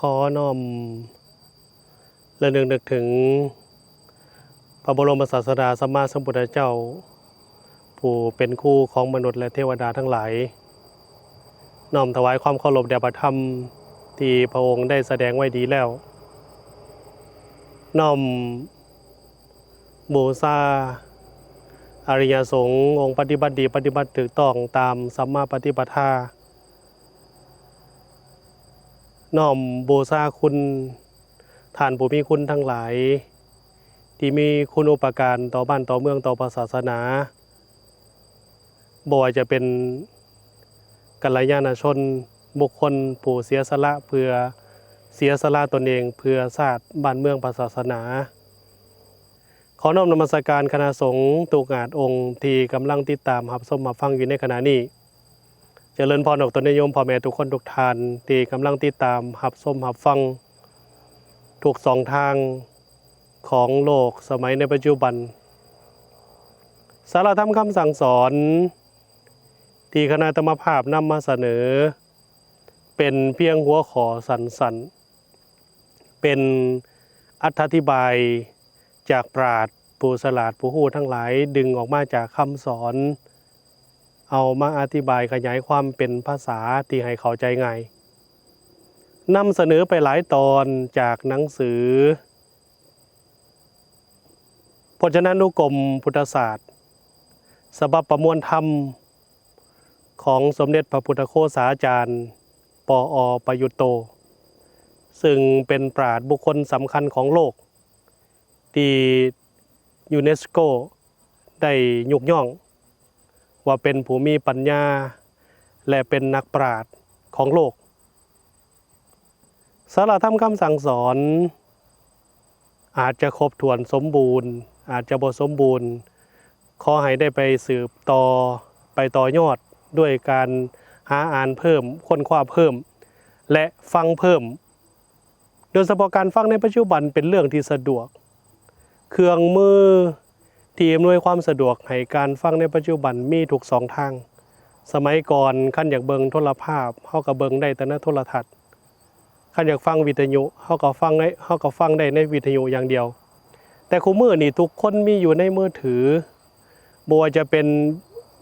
ຂໍນ້ອມລະນຶກນຶກເຖິງພະບໍລົມສາດສະດາສຳມາສຳພຸດທະເຈົ້າ ຜູ້ເປັນຄູຂອງມະນຸດ ແລະ ເທວະດາທັງຫຼາຍ, ນ້ອມຖວາຍຄວາມເຄົາລົບແດ່ພະທຳທີ່ພະອົງໄດ້ສະແດງໄວ້ດີແລ້ວ, ນ້ອມບູຊາອະລິຍະສົງ ອົງປະຕິບັດດີ ປະຕິບັດຖືກຕ້ອງຕາມສຳມາປະຕິປະທາ. ນ້ອມບູຊາຄຸນທ່ານຜູ້ມີຄຸນທັງຫຼາຍ ທີ່ມີຄຸນອຸປະການຕໍ່ບ້ານຕໍ່ເມືອງຕໍ່ພະສາສະໜາ, ບໍ່ວ່າຈະເປັນກັນລະຍານະຊົນ, ບຸກຄົນຜູ້ເສຍສະຫຼະເພື່ອ ເສຍສະຫຼະຕົນເອງເພື່ອຊາດ, ບ້ານເມືອງ, ພະສາສະໜາ. ຂໍນ້ອມນະມັດສະການຄະນະສົງທຸກອາດອົງທີ່ກຳລັງຕິດຕາມຮັບຊົມຮັບຟັງຢູ່ໃນຂະນະນີ້. ຈະເລີນພອນອອກຕົນຍາດໂຍມພໍ່ແມ່ທຸກຄົນທຸກທ່ານທີ່ກຳລັງຕິດຕາມຮັບຊົມຮັບຟັງທຸກຊ່ອງທາງຂອງໂລກສະໄໝໃນປັດຈຸບັນ. ສາລະທຳຄຳສັ່ງສອນທີ່ຄະນະອາດຕະມະພາບນຳມາສະເໜີ ເປັນພຽງຫົວຂໍ້ສັ້ນໆ, ເປັນອັດຖະທິບາຍຈາກປາດຜູ້ສະຫຼາດຜູ້ຮູ້ທັງຫຼາຍ ດຶງອອກມາຈາກຄຳສອນ, ເອົາມາອະທິບາຍຂະຫຍາຍຄວາມເປັນພາສາທີ່ໃຫ້ເຂົ້າໃຈງ່າຍ, ນຳສະເໜີໄປຫຼາຍຕອນຈາກໜັງສື ພະຈັນນານຸກົມພຸດທະສາດ ສະບັບປະມວນທຳ ຂອງສົມເດັດພະພຸດທະໂຄສາຈານ ປອ ປະຍຸດໂຕ, ເຊິ່ງເປັນປາດບຸກຄົນສຳຄັນຂອງໂລກ ທີ່ຢູເນສໂກໄດ້ຍົກຍ້ອງວ່າເປັນຜູ້ມີປັນຍາ ແລະ ເປັນນັກປາດຂອງໂລກ. ສາລະທຳຄຳສັ່ງສອນອາດຈະຄົບຖ້ວນສົມບູນ, ອາດຈະບໍ່ສົມບູນ, ຂໍໃຫ້ໄດ້ໄປສືບຕໍ່, ໄປຕໍ່ຍອດດ້ວຍການຫາອ່ານເພີ່ມ, ຄົ້ນຄວ້າເພີ່ມ ແລະ ຟັງເພີ່ມ. ໂດຍສະເພາະການຟັງໃນປັດຈຸບັນເປັນເລື່ອງທີ່ສະດວກ. ເຄື່ອງມືທີ່ອຳນວຍຄວາມສະດວກໃຫ້ການຟັງໃນປັດຈຸບັນມີທຸກຊ່ອງທາງ. ສະໄໝກ່ອນ ຄັນຢາກເບິ່ງໂທລະພາບ, ເຮົາກໍເບິ່ງໄດ້ແຕ່ໃນໂທລະທັດ. ຄັນຢາກຟັງວິທະຍຸ, ເຮົາກໍຟັງໄດ້, ເຮົາກໍຟັງໄດ້ໃນວິທະຍຸຢ່າງດຽວ. ແຕ່ຄູ່ມື້ນີ້ທຸກຄົນມີຢູ່ໃນມືຖື, ບໍ່ວ່າຈະເປັນ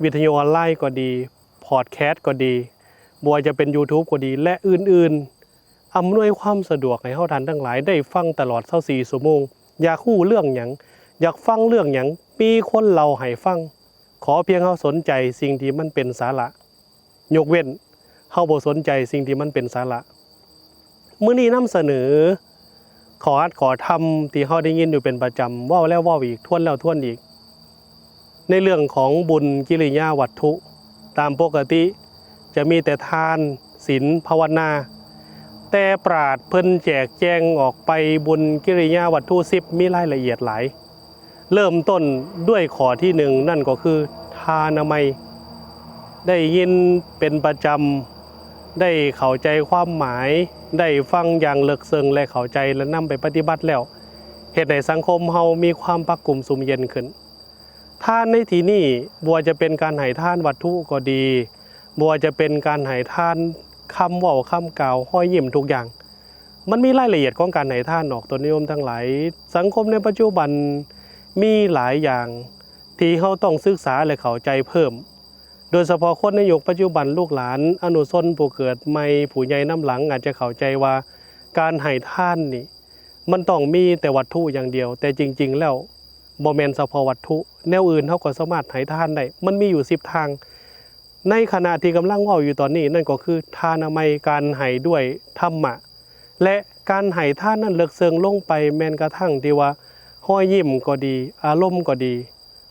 ວິທະຍຸອອນລາຍກໍດີ, ພອດແຄສກໍດີ, ບໍ່ວ່າຈະເປັນຢູທູບກໍດີ ແລະ ອື່ນໆ, ອຳນວຍຄວາມສະດວກໃຫ້ເຮົາທ່ານທັງຫຼາຍໄດ້ຟັງຕະຫຼອດຊາວສີ່ຊົ່ວໂມງ. ຢາກຮູ້ເລື່ອງຫຍັງ, ຢາກຟັງເລື່ອງຫຍັງ, ມີຄົນເລົ່າໃຫ້ຟັງ. ຂໍພຽງເຮົາສົນໃຈສິ່ງທີ່ມັນເປັນສາລະ, ຍົກເວັ້ນເຮົາບໍ່ສົນໃຈສິ່ງທີ່ມັນເປັນສາລະ. ມື້ນີ້ນຳສະເໜີຂໍ້ອັດຂໍ້ທຳທີ່ເຮົາໄດ້ຍິນຢູ່ເປັນປະຈຳ, ເວົ້າແລ້ວເວົ້າອີກ, ທວນແລ້ວທວນອີກ. ໃນເລື່ອງຂອງບຸນກິລິຍາວັດຖຸ, ຕາມປົກກະຕິຈະມີແຕ່ທານ, ສິນ, ພາວະນາ, ແຕ່ປາດເພິ່ນແຈກແຈງອອກໄປ, ບຸນກິລິຍາວັດຖຸສິບມີລາຍລະອຽດຫຼາຍ. ເລີ່ມຕົ້ນດ້ວຍຂໍ້ທີໜຶ່ງ, ນັ້ນກໍຄືທານາໄມ. ໄດ້ຍິນເປັນປະຈຳ, ໄດ້ເຂົ້າໃຈຄວາມໝາຍ, ໄດ້ຟັງຢ່າງເລິກເຊິ່ງ ແລະ ເຂົ້າໃຈ ແລະ ນຳໄປປະຕິບັດແລ້ວ, ເຮັດໃຫ້ສັງຄົມເຮົາມີຄວາມປະກຸ້ມຊຸ່ມເຢັນຂຶ້ນ. ທານໃນທີ່ນີ້ ບໍ່ວ່າຈະເປັນການໃຫ້ທານວັດຖຸກໍດີ, ບໍ່ວ່າຈະເປັນການໃຫ້ທານຄຳເວົ້າຄຳກ່າວ, ຮອຍຍິ້ມ, ທຸກຢ່າງ. ມັນມີລາຍລະອຽດຂອງການໃຫ້ທານອອກຕົນໂຍມທັງຫຼາຍ. ສັງຄົມໃນປັດຈຸບັນມີຫຼາຍຢ່າງທີ່ເຮົາຕ້ອງສຶກສາ ແລະ ເຂົ້າໃຈເພີ່ມ. ໂດຍສະເພາະຄົນໃນຍຸກປັດຈຸບັນ, ລູກຫຼານ, ອະນຸຊົນຜູ້ເກີດໃໝ່, ຜູ້ໃຫຍ່ນຳຫຼັງ ອາດຈະເຂົ້າໃຈວ່າການໃຫ້ທານນີ້ ມັນຕ້ອງມີແຕ່ວັດຖຸຢ່າງດຽວ, ແຕ່ຈິງໆແລ້ວບໍ່ແມ່ນສະເພາະວັດຖຸ, ແນວອື່ນເຮົາກໍສາມາດໃຫ້ທານໄດ້, ມັນມີຢູ່ສິບທາງ. ໃນຂະນະທີ່ກຳລັງເວົ້າຢູ່ຕອນນີ້, ນັ້ນກໍຄືທານາໄມ, ການໃຫ້ດ້ວຍທຳມະ ແລະ ການໃຫ້ທານນັ້ນເລິກເຊິ່ງລົງໄປ, ແມ່ນກະທັ່ງທີ່ວ່າຮອຍຍິ້ມກໍດີ, ອາລົມກໍດີ.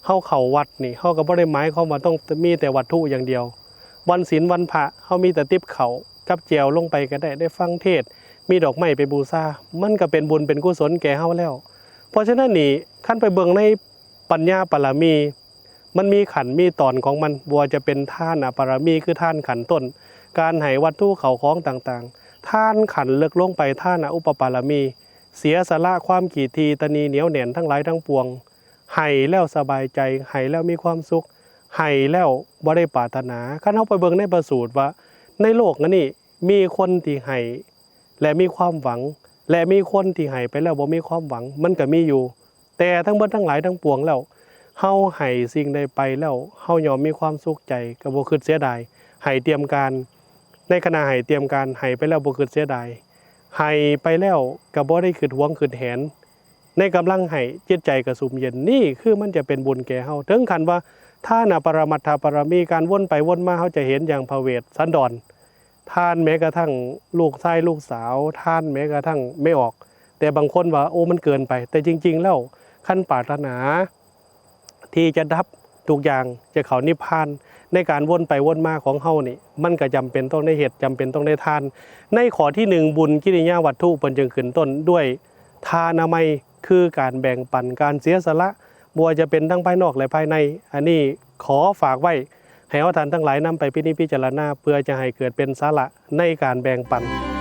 ເຮົາເຂົ້າວັດນີ້ ເຮົາກໍບໍ່ໄດ້ໝາຍຄວາມວ່າຕ້ອງມີແຕ່ວັດຖຸຢ່າງດຽວ. ວັນສິນວັນພະ ເຮົາມີແຕ່ຕິບເຂົ້າກັບແຈ່ວລົງໄປກໍໄດ້, ໄດ້ຟັງເທດ, ມີດອກໄມ້ໄປບູຊາ, ມັນກໍເປັນບຸນເປັນກຸສົນແກ່ເຮົາແລ້ວ. ເພາະສະນັ້ນນີ້ ຄັນໄປເບິ່ງໃນປັນຍາປາລະມີ, ມັນມີຂັ້ນມີຕອນຂອງມັນ, ບໍ່ວ່າຈະເປັນທານະປາລະມີ ຄືທານຂັ້ນຕົ້ນ, ການໃຫ້ວັດຖຸເຂົ້າຂອງຕ່າງໆ, ທານຂັ້ນເລິກລົງໄປ, ທານະອຸປະປາລະມີ, ເສຍສະຫຼະຄວາມກີດຖີ່ຕະໜີໜຽວແໜ້ນທັງຫຼາຍທັງປວງ, ໃຫ້ແລ້ວສະບາຍໃຈ, ໃຫ້ແລ້ວມີຄວາມສຸກ, ໃຫ້ແລ້ວບໍ່ໄດ້ປາດຖະໜາ. ຄັນເຮົາໄປເບິ່ງໃນພະສູດວ່າ ໃນໂລກອັນນີ້ມີຄົນທີ່ໃຫ້ ແລະມີຄວາມຫວັງ ແລະມີຄົນທີ່ໃຫ້ໄປແລ້ວບໍ່ມີຄວາມຫວັງ ມັນກໍມີຢູ່. ແຕ່ທັງເບິດທັງຫຼາຍທັງປວງແລ້ວ ເຮົາໃຫ້ສິ່ງໃດໄປແລ້ວ ເຮົາຍ່ອມມີຄວາມສຸກໃຈ ກໍບໍ່ຄິດເສຍດາຍ ໃຫ້ຕຽມການ. ໃນຂະນະໃຫ້ຕຽມການ ໃຫ້ໄປແລ້ວບໍ່ຄິດເສຍດາຍ ໃຫ້ໄປແລ້ວກໍບໍ່ໄດ້ຄິດຫວງຄິດແຫນ. ໃນກຳລັງໃຫ້ ຈິດໃຈກະຊຸ່ມເຢັນ. ນີ້ຄືມັນຈະເປັນບຸນແກ່ເຮົາ ເຖິງຂັ້ນວ່າທານະປະລະມັດຖະບາລະມີ ການວົນໄປວົນມາ ເຮົາຈະເຫັນຢ່າງພະເວດສັນດອນ ທ່ານແມ້ກະທັ່ງລູກຊາຍລູກສາວ ທ່ານແມ້ກະທັ່ງແມ່ອອກ. ແຕ່ບາງຄົນວ່າ ໂອ້ ມັນເກີນໄປ. ແຕ່ຈິງໆແລ້ວ ຄັນປາດຖະໜາທີ່ຈະດັບທຸກຢ່າງ ຈະເຂົ້ານິບພານ ໃນການວົນໄປວົນມາຂອງເຮົານີ້ ມັນກະຈຳເປັນຕ້ອງໄດ້ເຮັດ ຈຳເປັນຕ້ອງໄດ້ທານ. ໃນຂໍ້ທີໜຶ່ງ ບຸນກິລິຍາວັດຖຸ ເພິ່ນຈຶ່ງຂຶ້ນຕົ້ນດ້ວຍທານາໄມ ຄືການແບ່ງປັນ ການເສຍສະຫຼະ ບໍ່ວ່າຈະເປັນທັງພາຍນອກ ແລະ ພາຍໃນ. ອັນນີ້ຂໍຝາກໄວ້ ໃຫ້ເຮົາທ່ານທັງຫຼາຍນຳໄປພິນິດພິຈາລະນາ ເພື່ອຈະໃຫ້ເກີດເປັນສາລະໃນການແບ່ງປັນ.